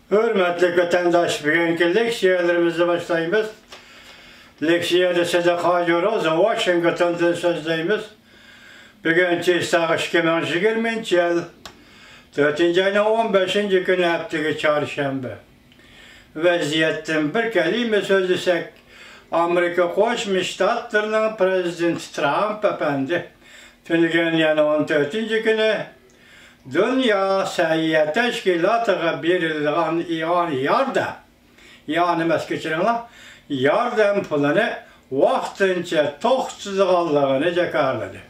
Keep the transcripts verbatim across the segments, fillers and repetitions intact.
ھۆرمەتلىك ۋەتەنداش، بۈگۈنكى لېكسىيەلىرىمىزنى باشلايمىز. لېكسىيەدە سىدىق ھاجى روزى ۋاشىنگتوندىن سۆزلەيمىز. بۈگۈن چىساغ ئىككى مىڭ يىگىرمىنچى يىل تۆتىنچى ئاينىڭ ئون بەشىنچى كۈنى، ھەپتىگە چارشەنبە. ۋەزىيەتتىن بىر كەلىمە سۆزلىسەك، ئامېرىكا قوشما شتاتلىرىنىڭ پىرېزىدېنتى ترامپ ئەپەندى تۈنۈگۈن، يەنى ئون تۆتىنچى كۈنى، دۇنيا سەھىيە تەشكىلاتىغا بېرىلىدىغان ئىئانە ياردەم، ئىئانە ئەمەس، كەچۈرۈڭلار، ياردەم پۇلىنى ۋاقتىنچە توختىتىدىغانلىقىنى جاكارلىدى.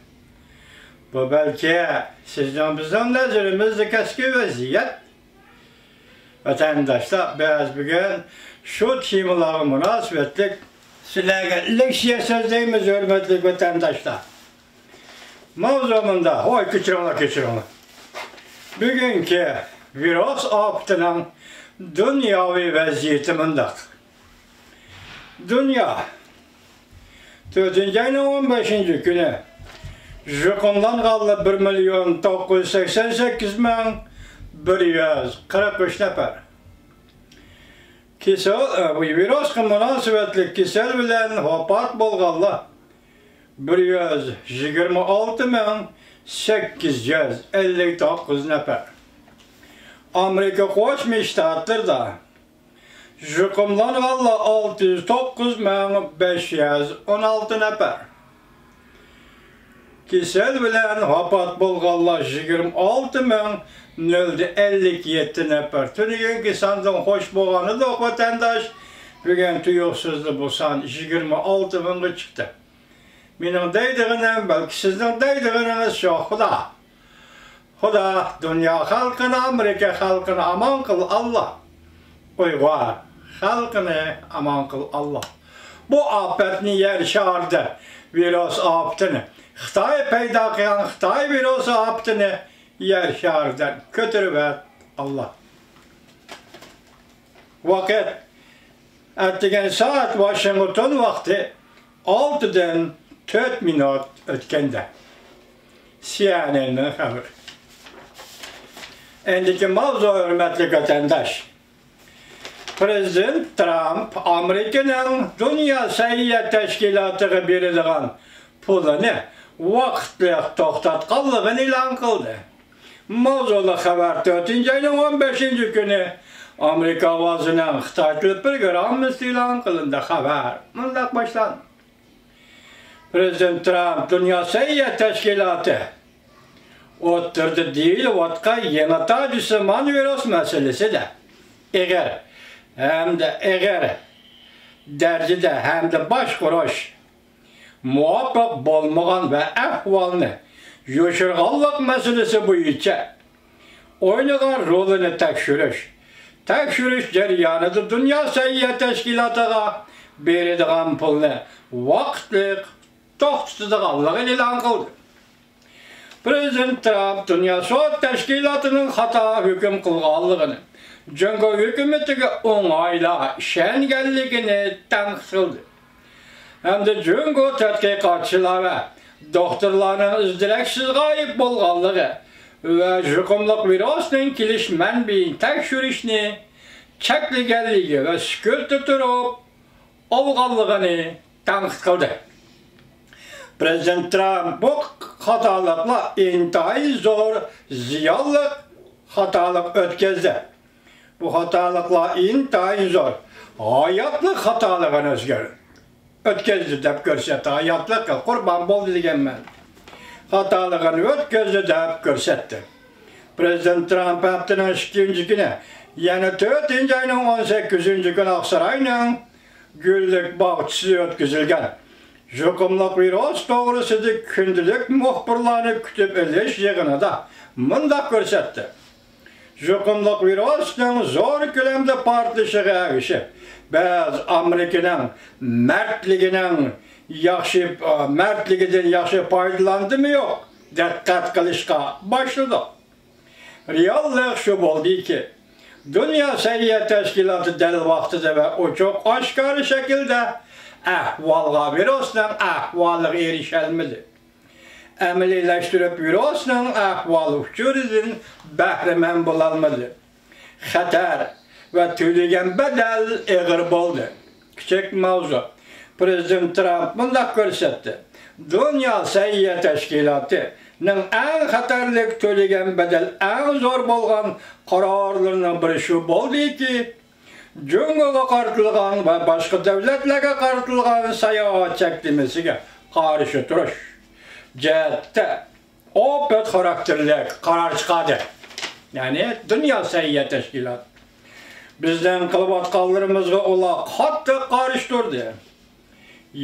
بۇ بەلكى سىزنىڭ، بىزنىڭ نەزىرىمىزدە كەسكىن ۋەزىيەت. ۋەتەنداشلار، بىز بۈگۈن شۇ تېمىلارغا مۇناسىۋەتلىك سىلەرگە لېكسىيە سۆزلەيمىز، ھۆرمەتلىك ۋەتەنداشلار. ماۋزۇ مۇنداق. ھوي، كەچۈرۈڭلار، كەچۈرۈڭلار. بۈگۈنكى ۋىرۇس ئاپىتىنىڭ دۇنياۋى ۋەزىيىتى مۇنداق. دۇنيا تۆتىنچى ئاينىڭ ئون بەشىنچى كۈنى يۇقۇملانغانلار بىر مىليون توققۇز يۈز سەكسەن سەككىز مىڭ بىر يۈز قىرىق ئۈچ نەپەر. كېسەل، ئە، بۇ ۋىرۇسقا مۇناسىۋەتلىك كېسەل بىلەن ۋاپات بولغانلار بىر يۈز يىگىرمە ئالتە مىڭ سەككىز يۈز ئەللىك توققۇز نەپەر. ئامېرىكا قوشما شتاتلىرىدا يۇقۇملانغانلار ئالتە يۈز توققۇز مىڭ بەش يۈز ئون ئالتە نەپەر. كېسەل بىلەن ۋاپات بولغانلار يىگىرمە ئالتە مىڭ نۆل ئەللىك يەتتە نەپەر. تۈنۈگۈنكى ساندىن خوش بولغانىدۇق، ۋەتەنداش. بۈگۈن تۇيۇقسىزلا بۇ سان يىگىرمە ئالتە مىڭغا چىقتى. مېنىڭ دەيدىغىنىم، بەلكى سىزنىڭ دەيدىغىنىڭىز شۇ، خۇدا. خۇدا، دۇنيا خەلقىنى، ئامېرىكا خەلقىنى ئامان قىل، ئاللا. ئۇيغۇر خەلقىنى ئامان قىل، ئاللا. بۇ ئاپەتنى يەر شارىدا، ۋىرۇس ئاپىتىنى، خىتاي پەيدا قىلغان خىتاي ۋىرۇس ئاپىتىنى يەر شارىدىن كۆتۈرۈۋەت، ئاللا. ۋاقىت، ئەتىگەن سائەت، ۋاشىنگتون ۋاقتى ئالتىدىن تۆت مىنۇت ئۆتكەندە. سىئېنئېننىڭ خەۋىرى. ئەمدىكى ماۋزۇ، ھۆرمەتلىك ۋەتەنداش. پىرېزىدېنت ترامپ ئامېرىكىنىڭ دۇنيا سەھىيە تەشكىلاتىغا بېرىدىغان پۇلىنى ۋاقىتلىق توختاتقانلىقىنى ئېلان قىلدى. ماۋزۇلۇق خەۋەر تۆتىنچى ئاينىڭ ئون بەشىنچى كۈنى ئامېرىكا ئاۋازىنىڭ خىتاي تىل پروگراممىسىدا ئېلان قىلىندى. خەۋەر مۇنداق باشلاندى. پىرېزىدېنت ترامپ دۇنيا سەھىيە تەشكىلاتى ئوتتۇرىدا دېيىلىۋاتقان يېڭى تاجسىمان ۋىرۇس مەسىلىسىدە ئېغىر ھەمدە ئېغىر دەرىجىدە ھەمدە باشقۇرۇش مۇۋاپىق بولمىغان ۋە ئەھۋالنى يوشۇرغانلىق مەسىلىسى بويىچە ئوينىغان رولىنى تەكشۈرۈش، تەكشۈرۈش جەريانىدا دۇنيا سەھىيە تەشكىلاتىغا بېرىدىغان پۇلنى ۋاقىتلىق توختىتىدىغانلىقىنى ئېلان قىلدى. پىرېزىدېنت ترامپ دۇنيا سوت تەشكىلاتىنىڭ خاتا ھۆكۈم قىلغانلىقىنى، جۇڭگو ھۆكۈمىتىگە ئوڭايلا ئىشەنگەنلىكىنى تەنقىد قىلدى. ھەمدە جۇڭگو تەتقىقاتچىلار ۋە دوختۇرلارنىڭ ئىز-دېرەكسىز غايىب بولغانلىقى ۋە يۇقۇملۇق ۋىرۇسنىڭ كېلىش مەنبىيىنى تەكشۈرۈشنى چەكلىگەنلىكى ۋە سۈكۈتتە تۇرۇپ ئالغانلىقىنى تەنقىد قىلدى. پىرېزىدېنت ترامپ بۇ خاتالىقلار ئىنتايىن زور، زىيانلىق خاتالىق ئۆتكەزدى. بۇ خاتالىقلار ئىنتايىن زور، ھاياتلىق خاتالىقىنى ئۆزگەر-، ئۆتكەزدى دەپ كۆرسەتتى. ھاياتلىق، قۇربان بولدى دېگەنمەن. خاتالىقىنى ئۆتكەزدى دەپ كۆرسەتتى. پىرېزىدېنت ترامپ ھەپتىنىڭ ئىككىنچى كۈنى، يەنى تۆتىنچى ئاينىڭ ئون سەككىزىنچى كۈنى ئاقساراينىڭ گۈللۈك باغچىسىدا ئۆتكۈزۈلگەن يۇقۇملۇق ۋىرۇس توغرىسىدا كۈندىلىك مۇخبىرلارنى كۈتۈپ ئېلىش يىغىنىدا مۇنداق كۆرسەتتى: يۇقۇملۇق ۋىرۇسنىڭ زور كۆلەمدە پارتلىشىغا ئەگىشىپ، بىز ئامېرىكىنىڭ مەردلىكىنىڭ ياخشى، مەردلىكىدىن ياخشى پايدىلاندىمۇ يوق، دىققەت قىلىشقا باشلىدۇق. رېئاللىق شۇ بولدىكى، دۇنيا سەھىيە تەشكىلاتى دەل ۋاقتىدا ۋە ئوچۇق ئاشكارا شەكىلدە ئەھۋالغا، ۋىرۇسنىڭ ئەھۋالىغا ئېرىشەلمىدى. ئەمەلىيلەشتۈرۈپ، ۋىرۇسنىڭ ئەھۋال ئۇچۇرىدىن بەھرىمەن بولالمىدى. خەتەر، ۋە تۆلىگەن بەدەل ئېغىر بولدى. كىچىك ماۋزۇ. پرېزىدېنت ترامپ مۇنداق كۆرسەتتى: دۇنيا سەھىيە تەشكىلاتىنىڭ ئەڭ خەتەرلىك، تۆلىگەن بەدەل ئەڭ زور بولغان قارارلىرىنىڭ بىرى شۇ بولدىكى، جۇڭگوغا قارىتىلغان ۋە باشقا دۆلەتلەرگە قارىتىلغان ساياھەت چەكلىمىسىگە قارشى تۇرۇش جەھەتتە ئوپېت خاراكتېرلىك قارار چىقاردى. يەنى دۇنيا سەھىيە تەشكىلاتى بىزنىڭ قىلىۋاتقانلىرىمىزغا ئۇلار قاتتىق قارشى تۇردى.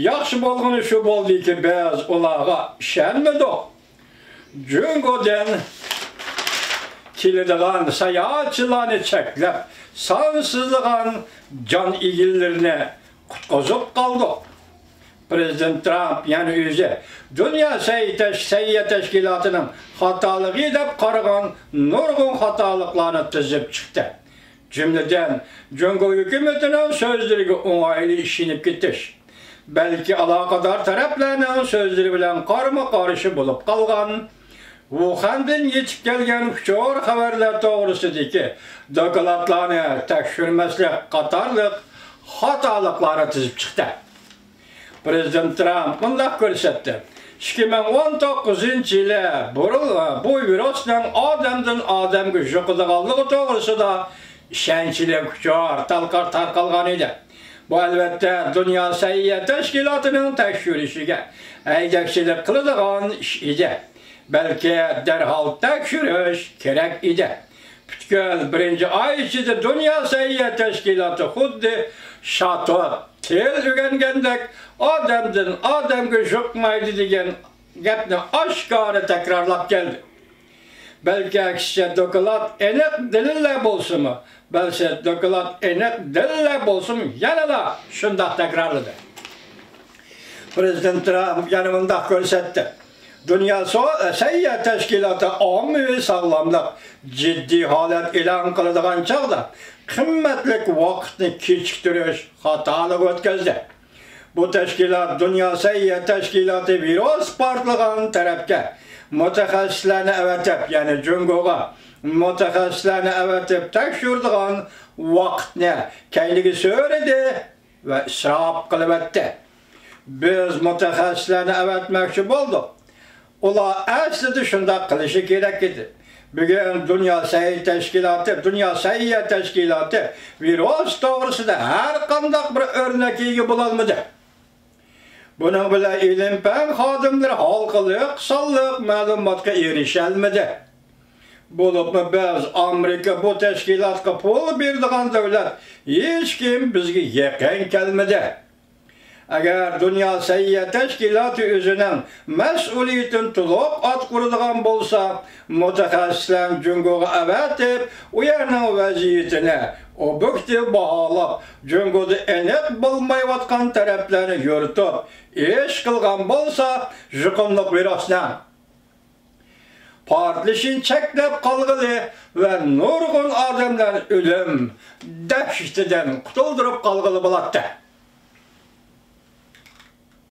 ياخشى بولغىنى شۇ بولدىكى، بىز ئۇلارغا ئىشەنمىدۇق. جۇڭگودىن كېلىدىغان ساياھەتچىلەرنى چەكلەپ، سانسىزلىغان جان ئېگىنلىرىنى قۇتقۇزۇپ قالدۇق. پرېزىدېنت ترامپ يەنە ئۆزى دۇنيا سەھىيە تەش-، سەھىيە تەشكىلاتىنىڭ خاتالىقى دەپ قارىغان نۇرغۇن خاتالىقلارنى تىزىپ چىقتى. جۈملىدىن، جۇڭگو ھۆكۈمىتىنىڭ سۆزلىرىگە ئوڭايلى ئىشىنىپ كېتىش، بەلكى ئالاقىدار تەرەپلەرنىڭ سۆزلىرى بىلەن قارىمۇ قارشى بولۇپ قالغان، ۋۇخەندىن يېتىپ كەلگەن ئۇچۇر خەۋەرلەر توغرىسىدىكى دوكلاتلارنى تەكشۈرمەسلىك قاتارلىق خاتالىقلارنى تىزىپ چىقتى. پرېزىدېنت ترامپ مۇنداق كۆرسەتتى: ئىككى مىڭ ئون توققۇزىنچى يىلى بۇرۇن، بۇ ۋىرۇسنىڭ ئادەمدىن ئادەمگە يۇقىدىغانلىقى توغرىسىدا ئىشەنچلىك ئۇچۇر تارقا-، تارقالغان ئىدى. بۇ، ئەلۋەتتە، دۇنيا سەھىيە تەشكىلاتىنىڭ تەكشۈرۈشىگە ھەيدەكچىلىك قىلىدىغان ئىش ئىدى. بەلكى دەرھال تەكشۈرۈش كېرەك ئىدى. پۈتكۈل بىرىنچى ئاي ئىچىدە دۇنيا سەھىيە تەشكىلاتى خۇددى شاتۇت تىل ئۆگەنگەندەك ئادەمدىن ئادەمگە يۇقمايدۇ دېگەن گەپنى ئاشكارا تەكرارلاپ كەلدى. بەلكى ئەكسىچە دوكلات ئېنىق دەلىللەر بولسىمۇ، بەلكى دوكلات ئېنىق دەلىللەر بولسىمۇ يەنىلا شۇنداق تەكرارلىدى. پرېزىدېنت ترامپ يەنە مۇنداق كۆرسەتتى: دۇنيا سو-، سەھىيە تەشكىلاتى ئاممىۋى ساغلاملىق جىددىي ھالەت ئېلان قىلىدىغان چاغدا قىممەتلىك ۋاقىتنى كېچىكتۈرۈش خاتالىقى ئۆتكۈزدى. بۇ تەشكىلات دۇنيا سەھىيە تەشكىلاتى ۋىرۇس پارتلىغان تەرەپكە مۇتەخەسسىسلەرنى ئەۋەتىپ، يەنى جۇڭگوغا مۇتەخەسسىسلەرنى ئەۋەتىپ تەكشۈرىدىغان ۋاقىتنى كەينىگە سۆرىدى ۋە ئىسراپ قىلىۋەتتى. بىز مۇتەخەسسىسلەرنى ئەۋەتمەكچى بولدۇق. ئۇلار ئەسلىدە شۇنداق قىلىشى كېرەك ئىدى. بۈگۈن دۇنيا سەھىيە تەشكىلاتى، دۇنيا سەھىيە تەشكىلاتى ۋىرۇس توغرىسىدا ھەر قانداق بىر ئۆرنەككە ئىگە بولالمىدى. بۇنىڭ بىلەن ئىلىم-پەن خادىملىرى ھالقىلىق سانلىق مەلۇماتقا ئېرىشەلمىدى. بولۇپمۇ بىز ئامېرىكا بۇ تەشكىلاتقا پۇل بېرىدىغان دۆلەت، ھېچكىم بىزگە يېقىن كەلمىدى. ئەگەر دۇنيا سەھىيە تەشكىلاتى ئۆزىنىڭ مەسئۇلىيىتىنى تولۇق ئاتقۇرىدىغان بولسا، مۇتەخەسسىسلەرنى جۇڭگوغا ئەۋەتىپ، ئۇ يەرنىڭ ۋەزىيىتىنى ئوبيېكتىپ باھالاپ، جۇڭگودا ئېنىق بولمايۋاتقان تەرەپلەرنى يورۇتۇپ، ئىش قىلغان بولسا، يۇقۇملۇق ۋىرۇسنىڭ پارتلىشىنى چەكلەپ قالغىلى ۋە نۇرغۇن ئادەملەرنى ئۆلۈم دەھشىتىدىن قۇتۇلدۇرۇپ قالغىلى بولاتتى.